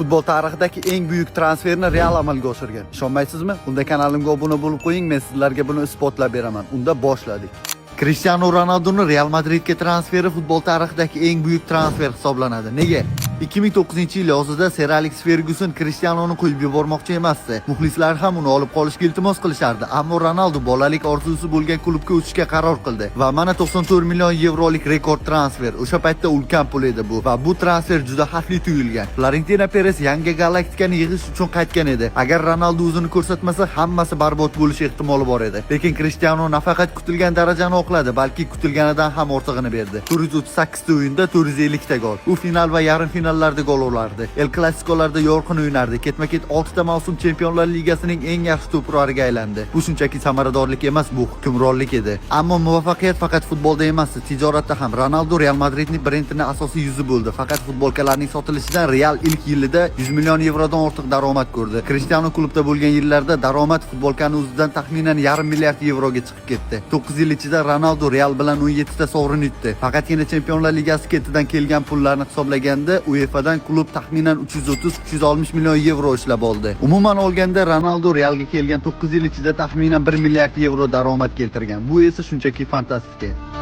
Futbol tarixidagi eng buyuk transferni Real amalga oshirgan. Ishonmaysizmi? Unda kanalimga obuna bo'lib qo'ying, men sizlarga buni isbotlab beraman. Unda boshladik. Cristiano Ronaldoni Real Madridga transferi futbol tarixidagi eng buyuk transfer hisoblanadi. Nega? 2009-yil yozida Ser Alex Ferguson Cristianoni qo'yib yubormoqchi emasdi. Muxlislar ham uni olib qolishga iltimos qilishardi, ammo Ronaldo bolalik orzusi bo'lgan klubga o'tishga qaror qildi. Va mana 94 million yevrolik rekord transfer. O'sha paytda ulkan pul edi bu va bu transfer juda xavfli tuyulgan. Florentino Perez yangi galaktikani yig'ish uchun qaytgan edi. Agar Ronaldo o'zini ko'rsatmasa, hammasi barbod bo'lishi ehtimoli bor edi. Lekin Cristiano nafaqat kutilgan darajani oqladi, balki kutilganidan ham ortig'ini berdi. 438 ta o'yinda 450 ta gol. U final va yarim finallarda gol urardi. El Clasicolarda yorqin o'ynardi. Ketma-ket 6 ta mavsum Chempionlar Ligasining eng yaxshi to'p urariga aylandi. Bu shunchaki samaradorlik emas, bu hukmronlik edi. Ammo muvaffaqiyat faqat futbolda emas, tijoratda ham. Ronaldo Real Madridning brendini asosiy yuzi bo'ldi. Faqat futbolkalarning sotilishidan Real ilk yilida 100 million yevrodan ortiq daromad ko'rdi. Cristiano klubda bo'lgan yillarda daromad futbolkani o'zidan taxminan yarim milliard yevroga chiqib ketdi. 9 yil ichida Ronaldo Real bilan 17 ta sovrin yutdi. Faqatgina Chempionlar Ligasi ketidan kelgan pullarni hisoblaganda UEFAdan klub taxminan 330-360 million yevro ishlab oldi. Umuman olganda, Ronaldo Realga kelgan 9 yil ichida taxminan 1 milliard yevro daromad keltirgan. Bu esa shunchaki fantastika.